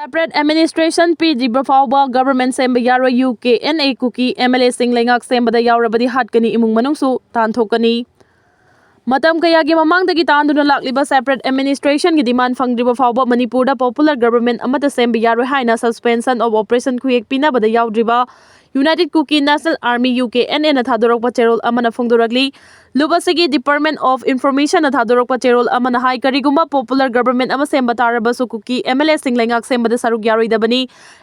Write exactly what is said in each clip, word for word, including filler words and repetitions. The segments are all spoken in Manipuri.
Separate administration ꯄꯤꯗ꯭ꯔꯤꯕ ꯐꯥꯎꯕ government ꯁꯦꯝꯕ ꯌꯥꯔꯣꯏ꯫ U K N A Kuki M L ꯑꯦꯁꯤꯡ ꯂꯩꯉꯥꯛ ꯁꯦꯝꯕꯗ ꯌꯥꯎꯔꯕꯗꯤ ꯍꯥꯠꯀꯅꯤ, ꯏꯃꯨꯡ ꯃꯅꯨꯡꯁꯨ ꯇꯥꯟꯊꯣꯛꯀꯅꯤ꯫ ꯃꯇꯝ ꯀꯌꯥꯒꯤ ꯃꯃꯥꯡꯗꯒꯤ ꯇꯥꯟꯗꯨꯅ ꯂꯥꯛꯂꯤꯕ separate administrationꯒꯤ demand ꯐꯪꯗ꯭ꯔꯤꯕ ꯐꯥꯎꯕ ꯃꯅꯤꯄꯨꯔꯗ popular government ꯑꯃꯠꯇ ꯁꯦꯝꯕ ꯌꯥꯔꯣꯏ ꯍꯥꯏꯅ suspension of operation ꯈꯨꯌꯦꯛ ꯄꯤꯅꯕꯗ ꯌꯥꯎꯗ꯭ꯔꯤꯕ United Kuki National Army, U K N ꯑꯦꯅ ꯊꯥꯗꯣꯔꯛꯄ ꯆꯦꯔꯣꯜ ꯑꯃꯅ ꯐꯣꯡꯗꯣꯔꯛꯂꯤ꯫ ꯂꯨꯞ ꯑꯁꯤꯒꯤ Department of Informationꯅ ꯊꯥꯗꯣꯔꯛꯄ ꯆꯦꯔꯣꯜ ꯑꯃꯅ ꯍꯥꯏ, ꯀꯔꯤꯒꯨꯝꯕ popular government ꯑꯃ ꯁꯦꯝꯕ ꯇꯥꯔꯕꯁꯨ ꯀꯨꯀꯤ ꯑꯦꯝ ꯑꯦꯜ ꯑꯦꯁꯤꯡ ꯂꯩꯉꯥꯛ ꯁꯦꯝꯕꯗ ꯁꯔꯨꯛ ꯌꯥꯔꯣꯏꯗꯕꯅꯤ꯫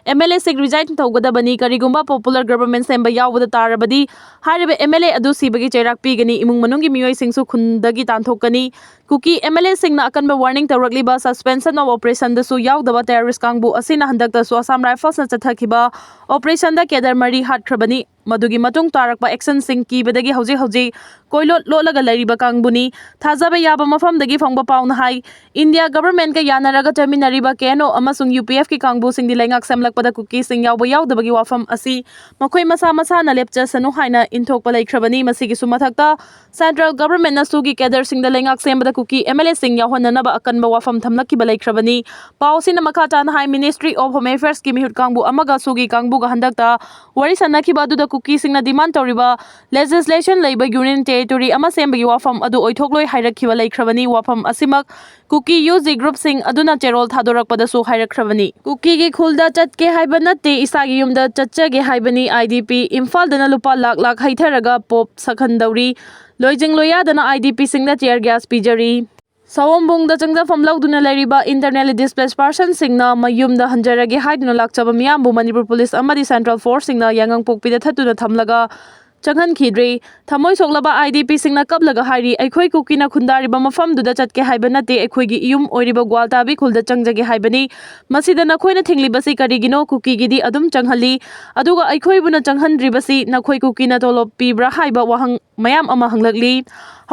ꯑꯦꯝ ꯑꯦꯜ ꯑꯦꯁꯤꯡ resign ꯇꯧꯒꯗꯕꯅꯤ꯫ ꯀꯔꯤꯒꯨꯝꯕ popular government ꯁꯦꯝꯕ ꯌꯥꯎꯕꯗ ꯇꯥꯔꯕꯗꯤ ꯍꯥꯏꯔꯤꯕ ꯑꯦꯝ ꯑꯦꯜ ꯑꯦ ꯑꯗꯨ ꯁꯤꯕꯒꯤ ꯆꯩꯔꯥꯛ ꯄꯤꯒꯅꯤ, ꯏꯃꯨꯡ ꯃꯅꯨꯡꯒꯤ ꯃꯤꯑꯣꯏꯁꯤꯡꯁꯨ ꯈꯨꯟꯗꯒꯤ ꯇꯥꯟꯊꯣꯛꯀꯅꯤ꯫ ꯀꯨꯀꯤ ꯑꯦꯝ ꯑꯦꯜ ꯑꯦꯁꯤꯡꯅ ꯑꯀꯟꯕ warning ꯇꯧꯔꯛꯂꯤꯕ suspension of operationꯗꯁꯨ ꯌꯥꯎꯗꯕ terrorist ꯀꯥꯡꯕꯨ ꯑꯁꯤꯅ ꯍꯟꯗꯛꯇꯁꯨ Assam Riflesꯅ ꯆꯠꯊꯈꯤꯕ operationꯗ cadre ꯃꯔꯤ ꯍꯥꯠꯈ꯭ꯔꯕꯅꯤ꯫ ꯃꯗꯨꯒꯤ ꯃꯇꯨꯡ ꯇꯥꯔꯛꯄ actionꯁꯤꯡ ꯀꯤꯕꯗꯒꯤ ꯍꯧꯖꯤꯛ ꯍꯧꯖꯤꯛ ꯀꯣꯏꯂꯣꯠ ꯂꯣꯠꯂꯒ ꯂꯩꯔꯤꯕ ꯀꯥꯡꯕꯨꯅꯤ꯫ ꯊꯥꯖꯕ ꯌꯥꯕ ꯃꯐꯝꯗꯒꯤ ꯐꯪꯕ ꯄꯥꯎꯅ ꯍꯥꯏ, ꯏꯟꯗꯤꯌꯥ governmentꯀ ꯌꯥꯅꯔꯒ ꯆꯠꯃꯤꯟꯅꯔꯤꯕ ꯀꯦ ꯑꯦꯟ ꯑꯣ ꯑꯃꯁꯨꯡ ꯌꯨ ꯄꯤ ꯑꯦꯐꯀꯤ ꯀꯥꯡꯕꯨꯁꯤꯡꯗꯤ ꯂꯩꯉꯥꯛ ꯁꯦꯝꯂꯛꯄꯗ ꯀꯨꯀꯤꯁꯤꯡ ꯌꯥꯎꯕ ꯌꯥꯎꯗꯕꯒꯤ ꯋꯥꯐꯝ ꯑꯁꯤ ꯃꯈꯣꯏ ꯃꯁꯥ ꯃꯁꯥꯅ ꯂꯦꯞꯆꯁꯅꯨ ꯍꯥꯏꯅ ꯏꯟꯊꯣꯛꯄ ꯂꯩꯈ꯭ꯔꯕꯅꯤ꯫ ꯃꯁꯤꯒꯤꯁꯨ ꯃꯊꯛꯇ central governmentꯅ ꯁꯨꯒꯤ cadreꯁꯤꯡꯗ ꯂꯩꯉꯥꯛ ꯁꯦꯝꯕꯗ ꯀꯨꯀꯤ ꯑꯦꯝ ꯑꯦꯜ ꯑꯦꯁꯤꯡ ꯌꯥꯎꯍꯟꯅꯅꯕ ꯑꯀꯟꯕ ꯋꯥꯐꯝ ꯊꯝꯂꯛꯈꯤꯕ ꯂꯩꯈ꯭ꯔꯕꯅꯤ꯫ ꯄꯥꯎ ꯑꯁꯤꯅ ꯃꯈꯥ ꯇꯥꯅ ꯍꯥꯏ, Ministry of Home Affairꯁꯀꯤ ꯃꯤꯍꯨꯠ ꯀꯥꯡꯕꯨ ꯑꯃꯒ ꯁꯨꯒꯤ ꯀꯥꯡꯕꯨꯒ ꯍꯟꯗꯛꯇ ꯋꯥꯔꯤ ꯁꯥꯟꯅꯈꯤꯕ ꯑꯗꯨꯗ ꯀꯨꯀꯤꯁꯤꯡꯅ demand ꯇꯧꯔꯤꯕ legislation ꯂꯩꯕ union territory ꯑꯃ ꯁꯦꯝꯕꯒꯤ ꯋꯥꯐꯝ ꯑꯗꯨ ꯑꯣꯏꯊꯣꯛꯂꯣꯏ ꯍꯥꯏꯔꯛꯈꯤꯕ ꯂꯩꯈ꯭ꯔꯕꯅꯤ꯫ ꯋꯥꯐꯝ ꯑꯁꯤꯃꯛ ꯀꯨꯀꯤ ꯌꯨ ꯖꯤ groupꯁꯤꯡ ꯑꯗꯨꯅ ꯆꯦꯔꯣꯜ ꯊꯥꯗꯣꯔꯛꯄꯗꯁꯨ ꯍꯥꯏꯔꯛꯈ꯭ꯔꯕꯅꯤ꯫ ꯀꯨꯀꯤꯒꯤ ꯈꯨꯜꯗ ꯆꯠꯀꯦ ꯍꯥꯏꯕ ꯅꯠꯇꯦ, ꯏꯁꯥꯒꯤ ꯌꯨꯝꯗ ꯆꯠꯆꯒꯦ ꯍꯥꯏꯕꯅꯤ꯫ ꯑꯥꯏ ꯗꯤ ꯄꯤ ꯏꯝꯐꯥꯜꯗꯅ ꯂꯨꯄꯥ ꯂꯥꯛ ꯂꯥꯛ ꯍꯩꯊꯔꯒ ꯄꯣꯞ ꯁꯛꯍꯟꯗꯧꯔꯤ꯫ ꯂꯣꯏꯖꯤꯡ ꯂꯣꯏꯌꯥꯗꯅ ꯑꯥꯏ ꯗꯤ ꯄꯤꯁꯤꯡꯗ tear gas ꯄꯤꯖꯔꯤ꯫ ꯁꯑꯣꯝꯕꯨꯡꯗ ꯆꯪꯖꯐꯝ ꯂꯧꯗꯨꯅ ꯂꯩꯔꯤꯕ internally displaced personꯁꯤꯡꯅ ꯃꯌꯨꯝꯗ ꯍꯟꯖꯔꯒꯦ ꯍꯥꯏꯗꯨꯅ ꯂꯥꯛꯆꯕ ꯃꯤꯌꯥꯝꯕꯨ ꯃꯅꯤꯄꯨꯔ ꯄꯨꯂꯤꯁ ꯑꯃꯗꯤ central forceꯁꯤꯡꯅ ꯌꯥꯏꯉꯪꯄꯣꯛꯄꯤꯗ ꯊꯠꯇꯨꯅ ꯊꯝꯂꯒ ꯆꯪꯍꯟꯈꯤꯗ꯭ꯔꯦ꯫ ꯊꯃꯣꯏ ꯁꯣꯛꯂꯕ ꯑꯥꯏ ꯗꯤ ꯄꯤꯁꯤꯡꯅ ꯀꯞꯂꯒ ꯍꯥꯏꯔꯤ, "ꯑꯩꯈꯣꯏ ꯀꯨꯀꯤꯅ ꯈꯨꯟꯗꯥꯔꯤꯕ ꯃꯐꯝꯗꯨꯗ ꯆꯠꯀꯦ ꯍꯥꯏꯕ ꯅꯠꯇꯦ, ꯑꯩꯈꯣꯏꯒꯤ ꯏꯌꯨꯝ ꯑꯣꯏꯔꯤꯕ ꯒ꯭ꯋꯥꯜꯇꯥꯕꯤ ꯈꯨꯜꯗ ꯆꯪꯖꯒꯦ ꯍꯥꯏꯕꯅꯤ꯫ ꯃꯁꯤꯗ ꯅꯈꯣꯏꯅ ꯊꯤꯡꯂꯤꯕꯁꯤ ꯀꯔꯤꯒꯤꯅꯣ? ꯀꯨꯀꯤꯒꯤꯗꯤ ꯑꯗꯨꯝ ꯆꯪꯍꯜꯂꯤ, ꯑꯗꯨꯒ ꯑꯩꯈꯣꯏꯕꯨꯅ ꯆꯪꯍꯟꯗ꯭ꯔꯤꯕꯁꯤ ꯅꯈꯣꯏ ꯀꯨꯀꯤꯅ ꯇꯣꯂꯣꯞ ꯄꯤꯕ꯭ꯔꯥ?" ꯍꯥꯏꯕ ꯋꯥꯍꯪ ꯃꯌꯥꯝ ꯑꯃ ꯍꯪꯂꯛꯂꯤ꯫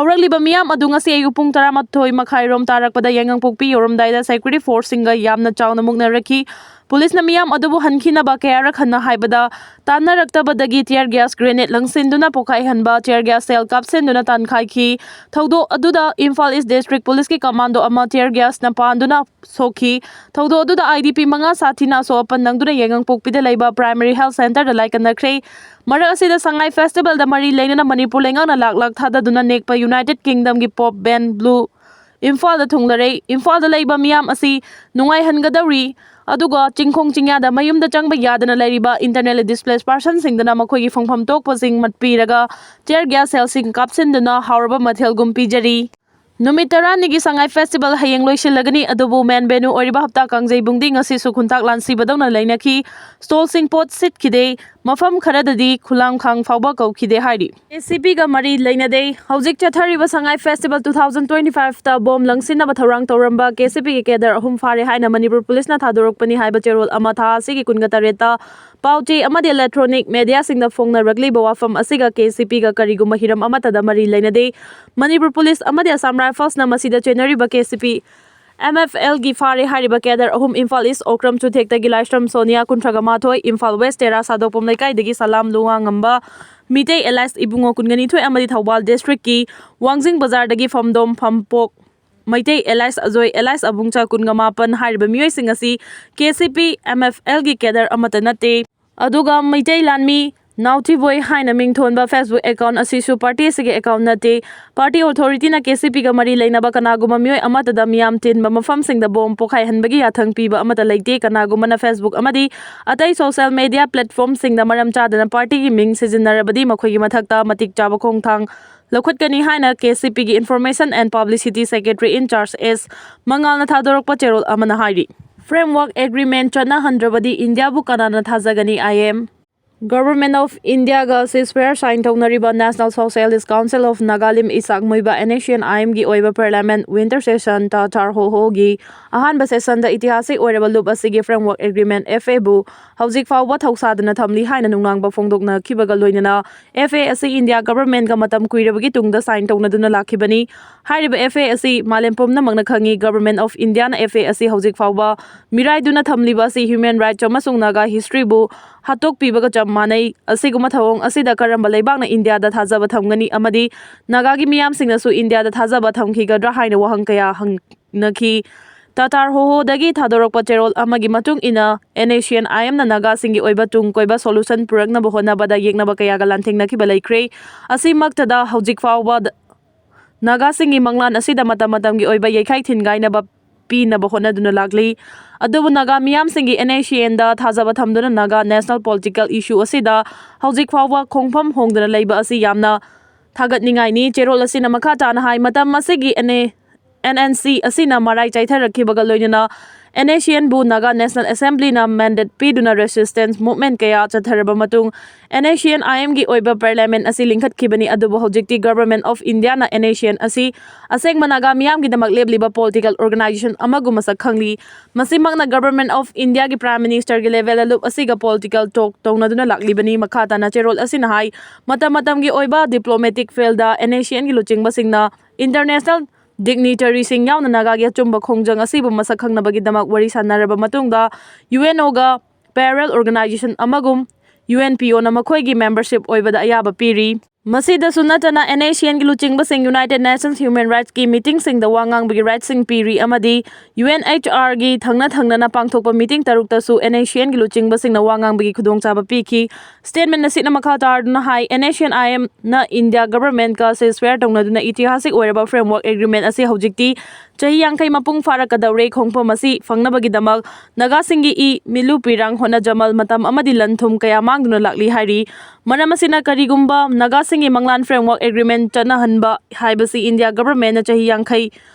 ꯍꯧꯔꯛꯂꯤꯕ ꯃꯤꯌꯥꯝ ꯑꯗꯨ ꯉꯁꯤ ꯑꯌꯨꯛ ꯄꯨꯡ ꯇꯔꯥꯃꯥꯊꯣꯏ ꯃꯈꯥꯏꯔꯣꯝ ꯇꯥꯔꯛꯄꯗ ꯌꯥꯏꯉꯪꯄꯣꯛꯄꯤ ꯌꯧꯔꯝꯗꯥꯏꯗ security forceꯁꯤꯡꯒ ꯌꯥꯝꯅ ꯆꯥꯎꯅ ꯃꯨꯛꯅꯔꯛꯈꯤ꯫ ꯄꯨꯂꯤꯁꯅ ꯃꯤꯌꯥꯝ ꯑꯗꯨꯕꯨ ꯍꯟꯈꯤꯅꯕ ꯀꯌꯥꯔꯛ ꯍꯟꯅ ꯍꯥꯏꯕꯗ ꯇꯥꯟꯅꯔꯛꯇꯕꯗꯒꯤ tear gas grenade ꯂꯪꯁꯤꯟꯗꯨꯅ ꯄꯣꯈꯥꯏꯍꯟꯕ, tear gas shell ꯀꯥꯞꯁꯤꯟꯗꯨꯅ ꯇꯥꯟꯈꯥꯏꯈꯤ꯫ ꯊꯧꯗꯣꯛ ꯑꯗꯨꯗ ꯏꯝꯐꯥꯜ East District Police ꯀꯤ commando ꯑꯃ tear gas ꯅ ꯄꯥꯟꯗꯨꯅ ꯁꯣꯛꯈꯤ꯫ ꯊꯧꯗꯣꯛ ꯑꯗꯨꯗ I D P ꯃꯉꯥ ꯁꯥꯊꯤꯅ ꯑꯁꯣꯛ ꯑꯄꯟ ꯅꯪꯗꯨꯅ ꯌꯥꯏꯉꯪꯄꯣꯛꯄꯤꯗ ꯂꯩꯕ Primary Health Centre ꯗ ꯂꯥꯏꯀꯠꯅꯈ꯭ꯔꯦ꯫ ꯃꯔꯛ ꯑꯁꯤꯗ ꯁꯉꯥꯏ festival ꯗ ꯃꯔꯤ ꯂꯩꯅꯅ ꯃꯅꯤꯄꯨꯔ ꯂꯩꯉꯥꯛꯅ ꯂꯥꯛ ꯂꯥꯛ ꯊꯥꯗꯗꯨꯅ ꯅꯦꯛꯄ United Kingdom ꯒꯤ Pope Ben Blue ꯏꯝꯐꯥꯜꯗ ꯊꯨꯡꯂꯔꯦ꯫ ꯏꯝꯐꯥꯜꯗ ꯂꯩꯕ ꯃꯤꯌꯥꯝ ꯑꯁꯤ ꯅꯨꯡꯉꯥꯏꯍꯟꯒꯗꯧꯔꯤ, ꯑꯗꯨꯒ ꯆꯤꯡꯈꯣꯡ ꯆꯤꯡꯌꯥꯗ ꯃꯌꯨꯝꯗ ꯆꯪꯕ ꯌꯥꯗꯅ ꯂꯩꯔꯤꯕ internally displaced person ꯁꯤꯡꯗꯅ ꯃꯈꯣꯏꯒꯤ ꯐꯪꯐꯝ ꯊꯣꯛꯄꯁꯤꯡ ꯃꯠꯄꯤꯔꯒ tear gas shell ꯁꯤꯡ ꯀꯥꯞꯁꯤꯟꯗꯨꯅ ꯍꯥꯎꯔꯕ ꯃꯊꯦꯜꯒꯨꯝ ꯄꯤꯖꯔꯤ꯫ ꯅꯨꯃꯤꯠ ꯇꯔꯥꯅꯤꯒꯤ ꯁꯉꯥꯏ festival ꯍꯌꯦꯡ ꯂꯣꯏꯁꯤꯜꯂꯒꯅꯤ, ꯑꯗꯨꯕꯨ main venue ꯑꯣꯏꯔꯤꯕ ꯍꯞꯇꯥ ꯀꯥꯡꯖꯩꯕꯨꯡꯗꯤ ꯉꯁꯤꯁꯨ ꯈꯨꯟꯇꯥꯛ ꯂꯥꯟꯁꯤꯕꯗꯧꯅ ꯂꯩꯅꯈꯤ꯫ Stall ꯁꯤꯡ ꯄꯣꯠ ꯁꯤꯠꯈꯤꯗꯦ꯫ ꯃꯐꯝ ꯈꯔꯗꯗꯤ ꯈꯨꯂꯥꯡ ꯈꯥꯡ ꯐꯥꯎꯕ ꯀꯧꯈꯤꯗꯦ ꯍꯥꯏꯔꯤ꯫ K C P ꯒ ꯃꯔꯤ ꯂꯩꯅꯗꯦ꯫ ꯍꯧꯖꯤꯛ ꯆꯠꯊꯔꯤꯕ ꯁꯉꯥꯏ festival two thousand twenty five ꯇ bomb ꯂꯪꯁꯤꯟꯅꯕ ꯊꯧꯔꯥꯡ ꯇꯧꯔꯝꯕ K C P ꯒꯤ cadre ꯑꯍꯨꯝ ꯐꯥꯔꯦ ꯍꯥꯏꯅ ꯃꯅꯤꯄꯨꯔ ꯄꯨꯂꯤꯁꯅ ꯊꯥꯗꯣꯔꯛꯄꯅꯤ ꯍꯥꯏꯕ ꯆꯦꯔꯣꯜ ꯑꯃ ꯊꯥ ꯑꯁꯤꯒꯤ ꯀꯨꯟꯒ ꯇꯔꯦꯠꯇ ꯄꯥꯎ ꯆꯦ ꯑꯃꯗꯤ electronic media ꯁꯤꯡꯗ ꯐꯣꯡꯅꯔꯛꯂꯤꯕ ꯋꯥꯐꯝ ꯑꯁꯤꯒ K C P ꯒ ꯀꯔꯤꯒꯨꯝꯕ ꯍꯤꯔꯝ ꯑꯃꯠꯇꯗ ꯃꯔꯤ ꯂꯩꯅꯗꯦ꯫ ꯃꯅꯤꯄꯨꯔ ꯄꯨꯂꯤꯁ ꯑꯃꯗꯤ Assam Rifles ꯅ ꯃꯁꯤꯗ ꯆꯦꯟꯅꯔꯤꯕ K C P M F L ꯒꯤ ꯐꯥꯔꯦ ꯍꯥꯏꯔꯤꯕ cadre ꯑꯍꯨꯝ ꯏꯝꯐꯥꯜ East ꯑꯣꯀ꯭ꯔꯝ ꯆꯨꯊꯦꯛꯇꯒꯤ ꯂꯥꯏꯁ꯭ꯔꯝ ꯁꯣꯅꯤꯌꯥ, ꯀꯨꯟꯊ꯭ꯔꯥ ꯃꯥꯊꯣꯏ, ꯏꯝꯐꯥꯜ West ꯇꯦꯔꯥ ꯁꯥꯗꯣꯛꯄꯝ ꯂꯩꯀꯥꯏꯗꯒꯤ ꯁꯂꯥꯝ ꯂꯨꯋꯥꯡꯉꯝꯕ, ꯃꯤꯇꯩ alias ꯏꯕꯨꯡꯉꯣ ꯀꯨꯟꯒ ꯅꯤꯊꯣꯏ ꯑꯃꯗꯤ ꯊꯧꯕꯥꯜ district ꯀꯤ ꯋꯥꯡꯖꯤꯡ ꯕꯖꯥꯔꯗꯒꯤ ꯐꯝꯗꯣꯝ ꯐꯝꯄꯣꯛ, ꯃꯩꯇꯩ alias ꯑꯖꯣꯏ alias ꯑꯕꯨꯡꯆꯥ ꯀꯨꯟꯒ ꯃꯥꯄꯟ ꯍꯥꯏꯔꯤꯕ ꯃꯤꯑꯣꯏꯁꯤꯡ ꯑꯁꯤ K C P M F L ꯒꯤ cadre ꯑꯃꯠꯇ ꯅꯠꯇꯦ꯫ ꯑꯗꯨꯒ ꯃꯩꯇꯩ ꯂꯥꯟꯃꯤ ꯅꯥꯎꯊꯤꯕꯣꯏ ꯍꯥꯏꯅ ꯃꯤꯡ ꯊꯣꯟꯕ Facebook account ꯑꯁꯤꯁꯨ party ꯑꯁꯤꯒꯤ account ꯅꯠꯇꯦ꯫ Party authority ꯅ K C P ꯒ ꯃꯔꯤ ꯂꯩꯅꯕ ꯀꯅꯥꯒꯨꯝꯕ ꯃꯤꯑꯣꯏ ꯑꯃꯠꯇꯗ ꯃꯤꯌꯥꯝ ꯇꯤꯟꯕ ꯃꯐꯝꯁꯤꯡꯗ bomb ꯄꯣꯈꯥꯏꯍꯟꯕꯒꯤ ꯌꯥꯊꯪ ꯄꯤꯕ ꯑꯃꯠꯇ ꯂꯩꯇꯦ꯫ ꯀꯅꯥꯒꯨꯝꯕꯅ Facebook ꯑꯃꯗꯤ ꯑꯇꯩ social media platform ꯁꯤꯡꯗ ꯃꯔꯝ ꯆꯥꯗꯅ party ꯒꯤ ꯃꯤꯡ ꯁꯤꯖꯤꯟꯅꯔꯕꯗꯤ ꯃꯈꯣꯏꯒꯤ ꯃꯊꯛꯇ ꯃꯇꯤꯛ ꯆꯥꯕ ꯈꯣꯡꯊꯥꯡ ꯂꯧꯈꯠꯀꯅꯤ ꯍꯥꯏꯅ K C P ꯒꯤ Information and Publicity Secretary in charge S ꯃꯉꯥꯜꯅ ꯊꯥꯗꯣꯔꯛꯄ ꯆꯦꯔꯣꯜ ꯑꯃꯅ ꯍꯥꯏꯔꯤ꯫ Framework agreement ꯆꯠꯅꯍꯟꯗ꯭ꯔꯕꯗꯤ ꯏꯟꯗꯤꯌꯥꯕꯨ ꯀꯅꯥꯅ ꯊꯥꯖꯒꯅꯤ? I M Government of India-ꯒ ceasefire sign ꯇꯧꯅꯔꯤꯕ National Socialist Council of Nagalim Isaac ꯃꯣꯏꯕ N S C N I M-ꯒꯤ ꯑꯣꯏꯕ Parliament Winter Session ꯇꯥ ꯊꯥꯔ ꯍꯣ ꯍꯣꯒꯤ ꯑꯍꯥꯟꯕ session-ꯗ ꯏꯇꯤꯍꯥꯁꯤꯛ ꯑꯣꯏꯔꯕ ꯂꯨꯞ ꯑꯁꯤꯒꯤ Framework Agreement, F A, ꯕꯨ ꯍꯧꯖꯤꯛ ꯐꯥꯎꯕ ꯊꯧꯁꯥꯗꯅ ꯊꯝꯂꯤ ꯍꯥꯏꯅ ꯅꯨꯡꯅꯥꯡꯕ ꯐꯣꯡꯗꯣꯛꯅꯈꯤꯕꯒ ꯂꯣꯏꯅꯅ F A ꯑꯁꯤ India government-ꯒ ꯃꯇꯝ ꯀꯨꯏꯔꯕꯒꯤ ꯇꯨꯡꯗ sign ꯇꯧꯅꯗꯨꯅ ꯂꯥꯛꯈꯤꯕꯅꯤ꯫ ꯍꯥꯏꯔꯤꯕ F A ꯑꯁꯤ ꯃꯥꯂꯦꯝ ꯄꯨꯝꯅꯃꯛꯅ ꯈꯪꯏ꯫ Government of India-ꯅ F A ꯑꯁꯤ ꯍꯧꯖꯤꯛ ꯐꯥꯎꯕ ꯃꯤꯔꯥꯏꯗꯨꯅ ꯊꯝꯂꯤꯕ ꯑꯁꯤ human rights ꯑꯃꯁꯨꯡ Naga history-ꯕꯨ ꯍꯥꯠꯇꯣꯛꯄꯤꯕꯒ ꯆꯞ ꯃꯥꯟꯅꯩ꯫ ꯑꯁꯤꯒꯨꯝꯕ ꯊꯧꯑꯣꯡ ꯑꯁꯤꯗ ꯀꯔꯝꯕ ꯂꯩꯕꯥꯛꯅ India-ꯗ ꯊꯥꯖꯕ ꯊꯝꯒꯅꯤ ꯑꯃꯗꯤ Naga-ꯒꯤ ꯃꯤꯌꯥꯝꯁꯤꯡꯅꯁꯨ India-ꯗ ꯊꯥꯖꯕ ꯊꯝꯈꯤꯒꯗ꯭ꯔꯥ ꯍꯥꯏꯅ ꯋꯥꯍꯪ ꯀꯌꯥ ꯍꯪꯅꯈꯤ꯫ ꯇꯥ ꯊꯥꯔ ꯍꯣ ꯍꯣꯗꯒꯤ ꯊꯥꯗꯣꯔꯛꯄ ꯆꯦꯔꯣꯜ ꯑꯃꯒꯤ ꯃꯇꯨꯡ ꯏꯟꯅ, N S C N I M-ꯅ Naga-ꯁꯤꯡꯒꯤ ꯑꯣꯏꯕ ꯇꯨꯡ ꯀꯣꯏꯕ solution ꯄꯨꯔꯛꯅꯕ ꯍꯣꯠꯅꯕꯗ ꯌꯦꯛꯅꯕ ꯀꯌꯥꯒ ꯂꯥꯟꯊꯦꯡꯅꯈꯤꯕ ꯂꯩꯈ꯭ꯔꯦ꯫ ꯑꯁꯤꯃꯛꯇꯗ ꯍꯧꯖꯤꯛ ꯐꯥꯎꯕ ꯗ-, Naga-ꯁꯤꯡꯒꯤ ꯃꯪꯂꯥꯟ ꯑꯁꯤꯗ ꯃꯇꯝ ꯃꯇꯝꯒꯤ ꯑꯣꯏꯕ ꯌꯩꯈꯥꯏ ꯊꯤꯟꯒꯥꯏꯅꯕ ꯄꯤꯅꯕ ꯍꯣꯠꯅꯗꯨꯅ ꯂꯥꯛꯂꯤ꯫ ꯑꯗꯨꯕꯨ Naga ꯃꯤꯌꯥꯝꯁꯤꯡꯒꯤ N S C N-ꯗ ꯊꯥꯖꯕ ꯊꯝꯗꯨꯅ Naga national political issue ꯑꯁꯤꯗ ꯍꯧꯖꯤꯛ ꯐꯥꯎꯕ ꯈꯣꯡꯐꯝ ꯍꯣꯡꯗꯅ ꯂꯩꯕ ꯑꯁꯤ ꯌꯥꯝꯅ ꯊꯥꯒꯠꯅꯤꯡꯉꯥꯏꯅꯤ꯫ ꯆꯦꯔꯣꯜ ꯑꯁꯤꯅ ꯃꯈꯥ ꯇꯥꯅ ꯍꯥꯏ, ꯃꯇꯝ ꯑꯁꯤꯒꯤ N A N N C ꯑꯁꯤꯅ ꯃꯔꯥꯏ ꯆꯥꯏꯊꯔꯛꯈꯤꯕꯒ ꯂꯣꯏꯅꯅ N S C N-ꯕꯨ Naga National Assembly-ꯅ mandate ꯄꯤꯗꯨꯅ resistance movement ꯀꯌꯥ ꯆꯠꯊꯔꯕ ꯃꯇꯨꯡ, N S C N I M-ꯒꯤ ꯑꯣꯏꯕ Parliament ꯑꯁꯤ ꯂꯤꯡꯈꯠꯈꯤꯕꯅꯤ, ꯑꯗꯨꯕꯨ ꯍꯧꯖꯤꯛꯇꯤ Government of India-ꯅ N S C N ꯑꯁꯤ ꯑꯁꯦꯡꯕ Naga ꯃꯤꯌꯥꯝꯒꯤꯗꯃꯛ ꯂꯦꯞꯂꯤꯕ political organization ꯑꯃꯒꯨꯝ ꯃꯁꯛ ꯈꯪꯂꯤ꯫ ꯃꯁꯤꯃꯛꯅ Government of India-ꯒꯤ Prime Minister-ꯒꯤ level-ꯗ ꯂꯨꯞ ꯑꯁꯤꯒ political talk ꯇꯧꯅꯗꯨꯅ ꯂꯥꯛꯂꯤꯕꯅꯤ꯫ ꯃꯈꯥ ꯇꯥꯅ ꯆꯦꯔꯣꯜ ꯑꯁꯤꯅ ꯍꯥꯏ, ꯃꯇꯝ ꯃꯇꯝꯒꯤ ꯑꯣꯏꯕ diplomatic field-ꯗ N S C N-ꯒꯤ ꯂꯨꯆꯤꯡꯕꯁꯤꯡꯅ international dignitary-ꯁꯤꯡ ꯌꯥꯎꯅ Naga-ꯒꯤ ꯑꯆꯨꯝꯕ ꯈꯣꯡꯖꯪ ꯑꯁꯤꯕꯨ ꯃꯁꯛ ꯈꯪꯅꯕꯒꯤꯗꯃꯛ ꯋꯥꯔꯤ ꯁꯥꯟꯅꯔꯕ ꯃꯇꯨꯡꯗ, U N O-ꯒ parallel organization ꯑꯃꯒꯨꯝ U N P O-ꯅ ꯃꯈꯣꯏꯒꯤ membership ꯑꯣꯏꯕꯗ ꯑꯌꯥꯕ ꯄꯤꯔꯤ꯫ ꯃꯁꯤꯗꯁꯨ ꯅꯠꯇꯅ, N S C N-ꯒꯤ ꯂꯨꯆꯤꯡꯕꯁꯤꯡ United Nations Human Rights-ꯀꯤ meeting-ꯁꯤꯡꯗ ꯋꯥ ꯉꯥꯡꯕꯒꯤ right-ꯁꯤꯡ ꯄꯤꯔꯤ ꯑꯃꯗꯤ U N H R-ꯒꯤ ꯊꯪꯅ ꯊꯪꯅꯅ ꯄꯥꯡꯊꯣꯛꯄ meeting ꯇꯔꯨꯛꯇꯁꯨ N S C N-ꯒꯤ ꯂꯨꯆꯤꯡꯕꯁꯤꯡꯅ ꯋꯥ ꯉꯥꯡꯕꯒꯤ ꯈꯨꯗꯣꯡꯆꯥꯕ ꯄꯤꯈꯤ꯫ Statement ꯑꯁꯤꯅ ꯃꯈꯥ ꯇꯥꯗꯨꯅ ꯍꯥꯏ, N S C N I M-ꯅ India government-ꯀ ceasefire ꯇꯧꯅꯗꯨꯅ ꯏꯇꯤꯍꯥꯁꯤꯛ ꯑꯣꯏꯔꯕ Framework Agreement ꯑꯁꯤ ꯍꯧꯖꯤꯛꯇꯤ ꯆꯍꯤ ꯌꯥꯡꯈꯩ ꯃꯄꯨꯡ ꯐꯥꯔꯛꯀꯗꯧꯔꯦ꯫ ꯈꯣꯡꯐꯝ ꯑꯁꯤ ꯐꯪꯅꯕꯒꯤꯗꯃꯛ Naga-ꯁꯤꯡꯒꯤ ꯏ, ꯃꯤꯠꯂꯨ ꯄꯤꯔꯥꯡ, ꯍꯣꯠꯅꯖꯃꯜ, ꯃꯇꯝ ꯑꯃꯗꯤ ꯂꯟ ꯊꯨꯝ ꯀꯌꯥ ꯃꯥꯡꯗꯨꯅ ꯂꯥꯛꯂꯤ ꯍꯥꯏꯔꯤ꯫ ꯃꯔꯝ ꯑꯁꯤꯅ ꯀꯔꯤꯒꯨꯝꯕ Naga-ꯁꯤꯡꯒꯤ ꯃꯪꯂꯥꯟ Framework Agreement ꯆꯠꯅꯍꯟꯕ ꯍꯥꯏꯕꯁꯤ India government-ꯅ ꯆꯍꯤ ꯌꯥꯡꯈꯩ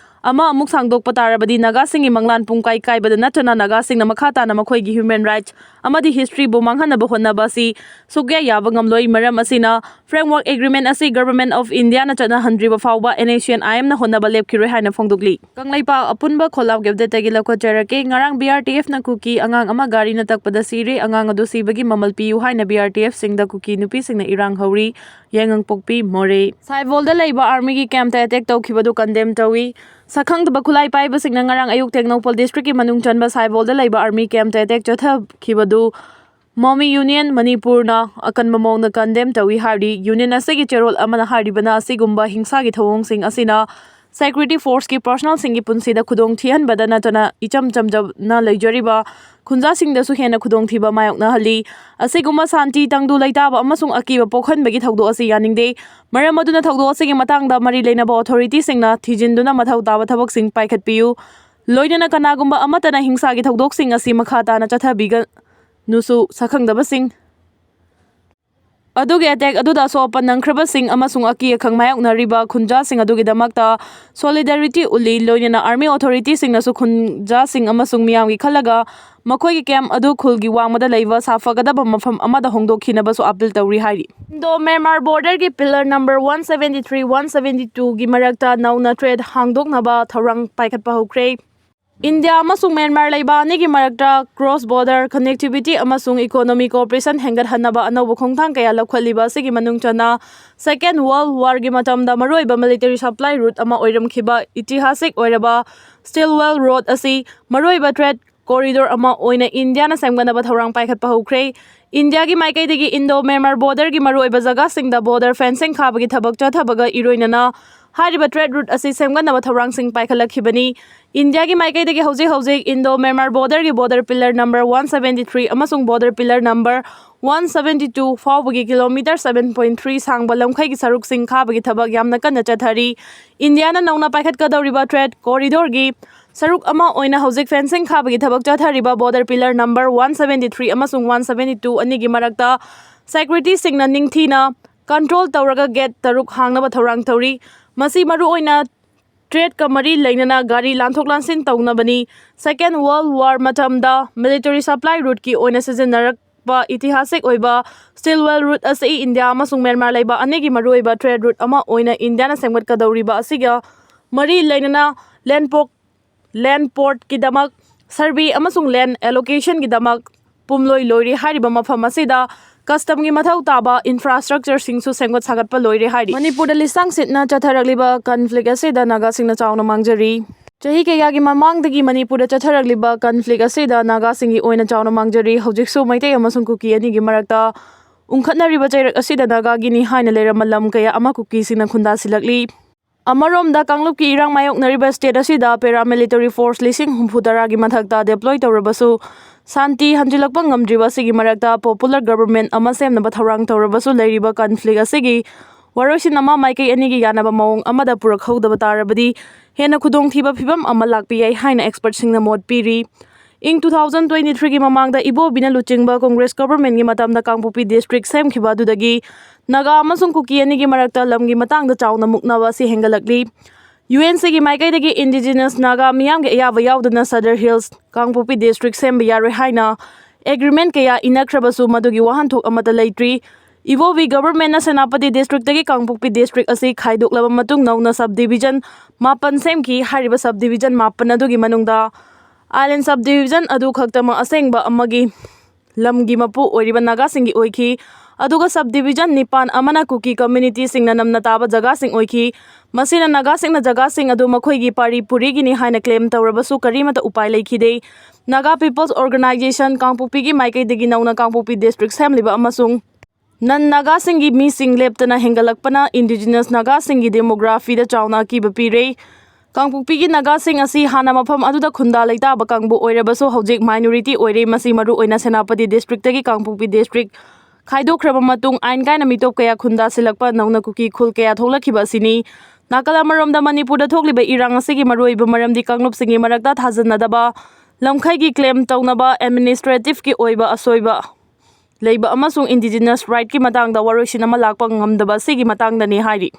ꯑꯃ ꯑꯃꯨꯛ ꯁꯥꯡꯗꯣꯛꯄ ꯇꯥꯔꯕꯗꯤ ꯅꯥꯒꯥꯁꯤꯡꯒꯤ ꯃꯪꯂꯥꯟ ꯄꯨꯡꯀꯥꯏ ꯀꯥꯏꯕꯗ ꯅꯠꯇꯅ ꯅꯥꯒꯥꯁꯤꯡꯅ ꯃꯈꯥ ꯇꯥꯅ ꯃꯈꯣꯏꯒꯤ human rights ꯑꯃꯗꯤ historyꯕꯨ ꯃꯥꯡꯍꯟꯅꯕ ꯍꯣꯠꯅꯕ ꯑꯁꯤ ꯁꯨꯛꯌꯥ ꯌꯥꯕ ꯉꯝꯂꯣꯏ꯫ ꯃꯔꯝ ꯑꯁꯤꯅ, framework agreement ꯑꯁꯤ Government of Indiaꯅ ꯆꯠꯅꯍꯟꯗ꯭ꯔꯤꯕ ꯐꯥꯎꯕ NSCN-IMꯅ ꯍꯣꯠꯅꯕ ꯂꯦꯞꯈꯤꯔꯣꯏ ꯍꯥꯏꯅ ꯐꯣꯡꯗꯣꯛꯂꯤ꯫ ꯀꯪꯂꯩꯄꯥꯛ ꯑꯄꯨꯟꯕ ꯈꯣꯜꯂꯥꯎꯒꯤ updateꯇꯒꯤ ꯂꯧꯈꯠꯆꯔꯛꯀꯦ꯫ ꯉꯔꯥꯡ BRTFꯅ ꯀꯨꯀꯤ ꯑꯉꯥꯡ ꯑꯃ ꯒꯥꯔꯤꯅ ꯇꯛꯄꯗ ꯁꯤꯔꯦ꯫ ꯑꯉꯥꯡ ꯑꯗꯨ ꯁꯤꯕꯒꯤ ꯃꯃꯜ ꯄꯤꯌꯨ ꯍꯥꯏꯅ BRTFꯁꯤꯡꯗ ꯀꯨꯀꯤ ꯅꯨꯄꯤꯁꯤꯡꯅ ꯏꯔꯥꯡ ꯍꯧꯔꯤ꯫ ꯌꯥꯏꯉꯪꯄꯣꯛꯄꯤ ꯃꯣꯔꯦ꯫ ꯁꯥꯏꯕꯣꯜꯗ ꯂꯩꯕ armyꯒꯤ campꯇ attack ꯇꯧꯈꯤꯕꯗꯨ condemn ꯇꯧꯏ꯫ ꯁꯛꯈꯪꯗꯕ ꯈꯨꯠꯂꯥꯏ ꯄꯥꯏꯕꯁꯤꯡꯅ ꯉꯔꯥꯡ ꯑꯌꯨꯛ ꯇꯦꯡꯅꯧꯄꯜ districtꯀꯤ ꯃꯅꯨꯡ ꯆꯟꯕ ꯁꯥꯏꯕꯣꯜꯗ ꯂꯩꯕ army campꯇ attack ꯆꯠꯊꯈꯤꯕꯗꯨ Mawmee Union ꯃꯅꯤꯄꯨꯔꯅ ꯑꯀꯟꯕ ꯃꯑꯣꯡꯗ condemn ꯇꯧꯏ ꯍꯥꯏꯔꯤ꯫ Union ꯑꯁꯤꯒꯤ ꯆꯦꯔꯣꯜ ꯑꯃꯅ ꯍꯥꯏꯔꯤꯕꯅ, ꯑꯁꯤꯒꯨꯝꯕ ꯍꯤꯡꯁꯥꯒꯤ ꯊꯧꯑꯣꯡꯁꯤꯡ ꯑꯁꯤꯅ security forceꯀꯤ personnelꯁꯤꯡꯒꯤ ꯄꯨꯟꯁꯤꯗ ꯈꯨꯗꯣꯡ ꯊꯤꯍꯟꯕꯗ ꯅꯠꯇꯅ ꯏꯆꯝ ꯆꯝꯖꯅ ꯂꯩꯖꯔꯤꯕ ꯈꯨꯟꯖꯥꯁꯤꯡꯗꯁꯨ ꯍꯦꯟꯅ ꯈꯨꯗꯣꯡꯊꯤꯕ ꯃꯥꯌꯣꯛꯅꯍꯜꯂꯤ꯫ ꯑꯁꯤꯒꯨꯝꯕ ꯁꯥꯟꯇꯤ, ꯇꯪꯗꯨ ꯂꯩꯇꯥꯕ ꯑꯃꯁꯨꯡ ꯑꯀꯤꯕ ꯄꯣꯛꯍꯟꯕꯒꯤ ꯊꯧꯗꯣꯛ ꯑꯁꯤ ꯌꯥꯅꯤꯡꯗꯦ꯫ ꯃꯔꯝ ꯑꯗꯨꯅ ꯊꯧꯗꯣꯛ ꯑꯁꯤꯒꯤ ꯃꯇꯥꯡꯗ ꯃꯔꯤ ꯂꯩꯅꯕ authorityꯁꯤꯡꯅ ꯊꯤꯖꯤꯟꯗꯨꯅ ꯃꯊꯧ ꯇꯥꯕ ꯊꯕꯛꯁꯤꯡ ꯄꯥꯏꯈꯠꯄꯤꯌꯨ꯫ ꯂꯣꯏꯅꯅ ꯀꯅꯥꯒꯨꯝꯕ ꯑꯃꯠꯇꯅ ꯍꯤꯡꯁꯥꯒꯤ ꯊꯧꯗꯣꯛꯁꯤꯡ ꯑꯁꯤ ꯃꯈꯥ ꯇꯥꯅ ꯆꯠꯊꯕꯤꯒꯅꯨꯁꯨ꯫ ꯁꯛꯈꯪꯗꯕꯁꯤꯡ ꯑꯗꯨꯒꯤ attack ꯑꯗꯨꯗ ꯑꯁꯣꯛ ꯑꯄꯟ ꯅꯪꯈ꯭ꯔꯕꯁꯤꯡ ꯑꯃꯁꯨꯡ ꯑꯀꯤ ꯑꯈꯪ ꯃꯥꯌꯣꯛꯅꯔꯤꯕ ꯈꯨꯟꯖꯥꯁꯤꯡ ꯑꯗꯨꯒꯤꯗꯃꯛꯇ solidarity ꯎꯠꯂꯤ꯫ ꯂꯣꯏꯅꯅ army authorityꯁꯤꯡꯅꯁꯨ ꯈꯨꯟꯖꯥꯁꯤꯡ ꯑꯃꯁꯨꯡ ꯃꯤꯌꯥꯝꯒꯤ ꯈꯜꯂꯒ ꯃꯈꯣꯏꯒꯤ camp ꯑꯗꯨ ꯈꯨꯜꯒꯤ ꯋꯥꯡꯃꯗ ꯂꯩꯕ ꯁꯥꯐꯒꯗꯕ ꯃꯐꯝ ꯑꯃꯗ ꯍꯣꯡꯗꯣꯛꯈꯤꯅꯕꯁꯨ appeal ꯇꯧꯔꯤ ꯍꯥꯏꯔꯤ꯫ Indo-Myanmar borderꯒꯤ pillar number one seventy three, one seventy twoꯒꯤ ꯃꯔꯛꯇ ꯅꯧꯅ trade ꯍꯥꯡꯗꯣꯛꯅꯕ ꯊꯧꯔꯥꯡ ꯄꯥꯏꯈꯠꯄ ꯍꯧꯈ꯭ꯔꯦ꯫ ꯏꯟꯗꯤꯌꯥ ꯑꯃꯁꯨꯡ ꯃ꯭ꯌꯥꯟꯃꯥꯔ ꯂꯩꯕꯥꯛ ꯑꯅꯤꯒꯤ ꯃꯔꯛꯇ cross border connectivity ꯑꯃꯁꯨꯡ economic cooperation ꯍꯦꯟꯒꯠꯍꯟꯅꯕ ꯑꯅꯧꯕ ꯈꯣꯡꯊꯥꯡ ꯀꯌꯥ ꯂꯧꯈꯠꯂꯤꯕ ꯑꯁꯤꯒꯤ ꯃꯅꯨꯡ ꯆꯟꯅ Second World Warꯒꯤ ꯃꯇꯝꯗ ꯃꯔꯨꯑꯣꯏꯕ military supply route ꯑꯃ ꯑꯣꯏꯔꯝꯈꯤꯕ ꯏꯇꯤꯍꯥꯁꯤꯛ ꯑꯣꯏꯔꯕ Stillwell Road ꯑꯁꯤ ꯃꯔꯨꯑꯣꯏꯕ trade corridor ꯑꯃ ꯑꯣꯏꯅ ꯏꯟꯗꯤꯌꯥꯅ ꯁꯦꯝꯒꯠꯅꯕ ꯊꯧꯔꯥꯡ ꯄꯥꯏꯈꯠꯄ ꯍꯧꯈ꯭ꯔꯦ꯫ ꯏꯟꯗꯤꯌꯥꯒꯤ ꯃꯥꯏꯀꯩꯗꯒꯤ Indo-Myanmar borderꯒꯤ ꯃꯔꯨꯑꯣꯏꯕ ꯖꯒꯥꯁꯤꯡꯗ border fencing ꯈꯥꯕꯒꯤ ꯊꯕꯛ ꯆꯠꯊꯕꯒ ꯏꯔꯣꯏꯅꯅ ꯍꯥꯏꯔꯤꯕ trade route ꯑꯁꯤ ꯁꯦꯝꯒꯠꯅꯕ ꯊꯧꯔꯥꯡꯁꯤꯡ ꯄꯥꯏꯈꯠꯂꯛꯈꯤꯕꯅꯤ꯫ ꯏꯟꯗꯤꯌꯥꯒꯤ ꯃꯥꯏꯀꯩꯗꯒꯤ ꯍꯧꯖꯤꯛ ꯍꯧꯖꯤꯛ Indo-Myanmar borderꯒꯤ border pillar number one seventy three ꯑꯃꯁꯨꯡ border pillar number one seventy two ꯐꯥꯎꯕꯒꯤ kilometre seven point three ꯁꯥꯡꯕ ꯂꯝꯈꯩꯒꯤ ꯁꯔꯨꯛꯁꯤꯡ ꯈꯥꯕꯒꯤ ꯊꯕꯛ ꯌꯥꯝꯅ ꯀꯟꯅ ꯆꯠꯊꯔꯤ꯫ ꯏꯟꯗꯤꯌꯥꯅ ꯅꯧꯅ ꯄꯥꯏꯈꯠꯀꯗꯧꯔꯤꯕ trade corridorꯒꯤ ꯁꯔꯨꯛ ꯑꯃ ꯑꯣꯏꯅ ꯍꯧꯖꯤꯛ fencing ꯈꯥꯕꯒꯤ ꯊꯕꯛ ꯆꯠꯊꯔꯤꯕ border pillar number one seventy three ꯑꯃꯁꯨꯡ one seventy two ꯑꯅꯤꯒꯤ ꯃꯔꯛꯇ securityꯁꯤꯡꯅ ꯅꯤꯡꯊꯤꯅ control ꯇꯧꯔꯒ gate ꯇꯔꯨꯛ ꯍꯥꯡꯅꯕ ꯊꯧꯔꯥꯡ ꯇꯧꯔꯤ꯫ ꯃꯁꯤ ꯃꯔꯨꯑꯣꯏꯅ ꯇ꯭ꯔꯦꯗꯀ ꯃꯔꯤ ꯂꯩꯅꯅ ꯒꯥꯔꯤ ꯂꯥꯟꯊꯣꯛ ꯂꯥꯟꯁꯤꯟ ꯇꯧꯅꯕꯅꯤ꯫ Second World War ꯃꯇꯝꯗ military supply route ꯀꯤ ꯑꯣꯏꯅ ꯁꯤꯖꯤꯟꯅꯔꯛꯄ ꯏꯇꯤꯍꯥꯁꯤꯛ ꯑꯣꯏꯕ Steel Wheel Route ꯑꯁꯤ ꯏꯟꯗꯤꯌꯥ ꯑꯃꯁꯨꯡ ꯃ꯭ꯌꯥꯟꯃꯥꯔ ꯂꯩꯕꯥꯛ ꯑꯅꯤꯒꯤ ꯃꯔꯨꯑꯣꯏꯕ trade route ꯑꯃ ꯑꯣꯏꯅ ꯏꯟꯗꯤꯌꯥꯅ ꯁꯦꯝꯒꯠꯀꯗꯧꯔꯤꯕ ꯑꯁꯤꯒ ꯃꯔꯤ ꯂꯩꯅꯅ land port, land port ꯀꯤꯗꯃꯛ survey ꯑꯃꯁꯨꯡ land allocation ꯒꯤꯗꯃꯛ ꯄꯨꯝꯂꯣꯏ ꯂꯣꯏꯔꯦ ꯍꯥꯏꯔꯤꯕ ꯃꯐꯝ ꯑꯁꯤꯗ custom ꯒꯤ ꯃꯊꯧ ꯇꯥꯕ infrastructure ꯁꯤꯡꯁꯨ ꯁꯦꯝꯒꯠ ꯁꯥꯒꯠꯄ ꯂꯣꯏꯔꯦ ꯍꯥꯏꯔꯤ꯫ ꯃꯅꯤꯄꯨꯔꯗ ꯂꯤꯁꯥꯡ ꯁꯤꯠꯅ ꯆꯠꯊꯔꯛꯂꯤꯕ conflict ꯑꯁꯤꯗ ꯅꯥꯒꯥꯁꯤꯡꯅ ꯆꯥꯎꯅ ꯃꯥꯡꯖꯔꯤ꯫ ꯆꯍꯤ ꯀꯌꯥꯒꯤ ꯃꯃꯥꯡꯗꯒꯤ ꯃꯅꯤꯄꯨꯔꯗ ꯆꯠꯊꯔꯛꯂꯤꯕ conflict ꯑꯁꯤꯗ ꯅꯥꯒꯥꯁꯤꯡꯒꯤ ꯑꯣꯏꯅ ꯆꯥꯎꯅ ꯃꯥꯡꯖꯔꯤ꯫ ꯍꯧꯖꯤꯛꯁꯨ ꯃꯩꯇꯩ ꯑꯃꯁꯨꯡ ꯀꯨꯀꯤ ꯑꯅꯤꯒꯤ ꯃꯔꯛꯇ ꯎꯪꯈꯠꯅꯔꯤꯕ ꯆꯩꯔꯛ ꯑꯁꯤꯗ ꯅꯥꯒꯥꯒꯤꯅꯤ ꯍꯥꯏꯅ ꯂꯩꯔꯝꯕ ꯂꯝ ꯀꯌꯥ ꯑꯃ ꯀꯨꯀꯤꯁꯤꯡꯅ ꯈꯨꯟꯗꯥꯁꯤꯜꯂꯛꯂꯤ꯫ ꯑꯃꯔꯣꯝꯗ ꯀꯥꯡꯂꯨꯞꯀꯤ ꯏꯔꯥꯡ ꯃꯥꯌꯣꯛꯅꯔꯤꯕ state ꯑꯁꯤꯗ paramilitary force ꯂꯤꯁꯤꯡ ꯍꯨꯝꯐꯨ ꯇꯔꯥꯒꯤ ꯃꯊꯛꯇ deploy ꯇꯧꯔꯕꯁꯨ ꯁꯥꯟꯇꯤ ꯍꯟꯖꯤꯜꯂꯛꯄ ꯉꯝꯗ꯭ꯔꯤꯕ ꯑꯁꯤꯒꯤ ꯃꯔꯛꯇ popular government ꯑꯃ ꯁꯦꯝꯅꯕ ꯊꯧꯔꯥꯡ ꯇꯧꯔꯕꯁꯨ ꯂꯩꯔꯤꯕ conflict ꯑꯁꯤꯒꯤ ꯋꯥꯔꯣꯏꯁꯤꯟ ꯑꯃ ꯃꯥꯏꯀꯩ ꯑꯅꯤꯒꯤ ꯌꯥꯅꯕ ꯃꯑꯣꯡ ꯑꯃꯗ ꯄꯨꯔꯛꯍꯧꯗꯕ ꯇꯥꯔꯕꯗꯤ ꯍꯦꯟꯅ ꯈꯨꯗꯣꯡꯊꯤꯕ ꯐꯤꯕꯝ ꯑꯃ ꯂꯥꯛꯄ ꯌꯥꯏ ꯍꯥꯏꯅ expert ꯁꯤꯡꯅ ꯃꯣꯠ ꯄꯤꯔꯤ꯫ ꯏꯪ two thousand twenty three ꯒꯤ ꯃꯃꯥꯡꯗ ꯏꯕꯣꯕꯤꯅ ꯂꯨꯆꯤꯡꯕ Congress government ꯀꯤ ꯃꯇꯝꯗ ꯀꯥꯡꯄꯣꯛꯄꯤ district ꯁꯦꯝꯈꯤꯕ ꯑꯗꯨꯗꯒꯤ ꯅꯥꯒꯥ ꯑꯃꯁꯨꯡ ꯀꯨꯀꯤ ꯑꯅꯤꯒꯤ ꯃꯔꯛꯇ ꯂꯝꯒꯤ ꯃꯇꯥꯡꯗ ꯆꯥꯎꯅ ꯃꯨꯛꯅꯕ ꯑꯁꯤ ꯍꯦꯟꯒꯠꯂꯛꯂꯤ꯫ U N C ꯒꯤ ꯃꯥꯏꯀꯩꯗꯒꯤ indigenous ꯅꯥꯒꯥ ꯃꯤꯌꯥꯝꯒꯤ ꯑꯌꯥꯕ ꯌꯥꯎꯗꯅ Sadar Hills, ꯀꯥꯡꯄꯣꯛꯄꯤ district ꯁꯦꯝꯕ ꯌꯥꯔꯣꯏ ꯍꯥꯏꯅ agreement ꯀꯌꯥ ꯏꯅꯈ꯭ꯔꯕꯁꯨ ꯃꯗꯨꯒꯤ ꯋꯥꯍꯟꯊꯣꯛ ꯑꯃꯠꯇ ꯂꯩꯇ꯭ꯔꯤ꯫ ꯏꯕꯣꯕꯤ government ꯅ ꯁꯦꯅꯥꯄꯇꯤ district ꯇꯒꯤ ꯀꯥꯡꯄꯣꯛꯄꯤ district ꯑꯁꯤ ꯈꯥꯏꯗꯣꯛꯂꯕ ꯃꯇꯨꯡ ꯅꯧꯅ subdivision ꯃꯥꯄꯟ ꯁꯦꯝꯈꯤ꯫ ꯍꯥꯏꯔꯤꯕ subdivision ꯃꯥꯄꯟ ꯑꯗꯨꯒꯤ ꯃꯅꯨꯡꯗ island subdivision ꯑꯗꯨ ꯈꯛꯇꯃꯛ ꯑꯁꯦꯡꯕ ꯑꯃꯒꯤ ꯂꯝꯒꯤ ꯃꯄꯨ ꯑꯣꯏꯔꯤꯕ ꯅꯥꯒꯥꯁꯤꯡꯒꯤ ꯑꯣꯏꯈꯤ꯫ ꯑꯗꯨꯒ subdivision ꯅꯤꯄꯥꯟ ꯑꯃꯅ ꯀꯨꯀꯤ community ꯁꯤꯡꯅ ꯅꯝꯅ ꯇꯥꯕ ꯖꯒꯥꯁꯤꯡ ꯑꯣꯏꯈꯤ꯫ ꯃꯁꯤꯅ ꯅꯥꯒꯥꯁꯤꯡꯅ ꯖꯒꯥꯁꯤꯡ ꯑꯗꯨ ꯃꯈꯣꯏꯒꯤ ꯄꯥꯔꯤ ꯄꯨꯔꯤꯒꯤꯅꯤ ꯍꯥꯏꯅ claim ꯇꯧꯔꯕꯁꯨ ꯀꯔꯤꯃꯠꯇ ꯎꯄꯥꯏ ꯂꯩꯈꯤꯗꯦ꯫ Naga People's Organisation ꯀꯥꯡꯄꯣꯛꯄꯤꯒꯤ ꯃꯥꯏꯀꯩꯗꯒꯤ ꯅꯧꯅ ꯀꯥꯡꯄꯣꯛꯄꯤ district ꯁꯦꯝꯂꯤꯕ ꯑꯃꯁꯨꯡ non ꯅꯥꯒꯥꯁꯤꯡꯒꯤ ꯃꯤꯁꯤꯡ ꯂꯦꯞꯇꯅ ꯍꯦꯟꯒꯠꯂꯛꯄꯅ indigenous ꯅꯥꯒꯥꯁꯤꯡꯒꯤ demography ꯗ ꯆꯥꯎꯅ ꯑꯀꯤꯕ ꯄꯤꯔꯦ꯫ ꯀꯥꯡꯄꯣꯛꯄꯤꯒꯤ ꯅꯥꯒꯥꯁꯤꯡ ꯑꯁꯤ ꯍꯥꯟꯅ ꯃꯐꯝ ꯑꯗꯨꯗ ꯈꯨꯟꯗꯥ ꯂꯩꯇꯥꯕ ꯀꯥꯡꯕꯨ ꯑꯣꯏꯔꯕꯁꯨ ꯍꯧꯖꯤꯛ minority ꯑꯣꯏꯔꯦ꯫ ꯃꯁꯤ ꯃꯔꯨꯑꯣꯏꯅ ꯁꯦꯅꯥꯄꯇꯤ district ꯇꯒꯤ ꯀꯥꯡꯄꯣꯛꯄꯤ district ꯈꯥꯏꯗꯣꯛꯈ꯭ꯔꯕ ꯃꯇꯨꯡ ꯑꯥꯏꯟ ꯀꯥꯏꯅ ꯃꯤꯇꯣꯞ ꯀꯌꯥ ꯈꯨꯟꯗꯥꯁꯤꯜꯂꯛꯄ ꯅꯧꯅ ꯀꯨꯀꯤ ꯈꯨꯜ ꯀꯌꯥ ꯊꯣꯛꯂꯛꯈꯤꯕ ꯑꯁꯤꯅꯤ꯫ ꯅꯥꯀꯜ ꯑꯃꯔꯣꯝꯗ ꯃꯅꯤꯄꯨꯔꯗ ꯊꯣꯛꯂꯤꯕ ꯏꯔꯥꯡ ꯑꯁꯤꯒꯤ ꯃꯔꯨꯑꯣꯏꯕ ꯃꯔꯝꯗꯤ ꯀꯥꯡꯂꯨꯞꯁꯤꯡꯒꯤ ꯃꯔꯛꯇ ꯊꯥꯖꯅꯗꯕ, ꯂꯝꯈꯩꯒꯤ claim ꯇꯧꯅꯕ, administrative ꯀꯤ ꯑꯣꯏꯕ ꯑꯁꯣꯏꯕ ꯂꯩꯕ ꯑꯃꯁꯨꯡ indigenous right ꯀꯤ ꯃꯇꯥꯡꯗ ꯋꯥꯔꯣꯏꯁꯤꯟ ꯑꯃ ꯂꯥꯛꯄ ꯉꯝꯗꯕ ꯑꯁꯤꯒꯤ ꯃꯇꯥꯡꯗꯅꯤ ꯍꯥꯏꯔꯤ꯫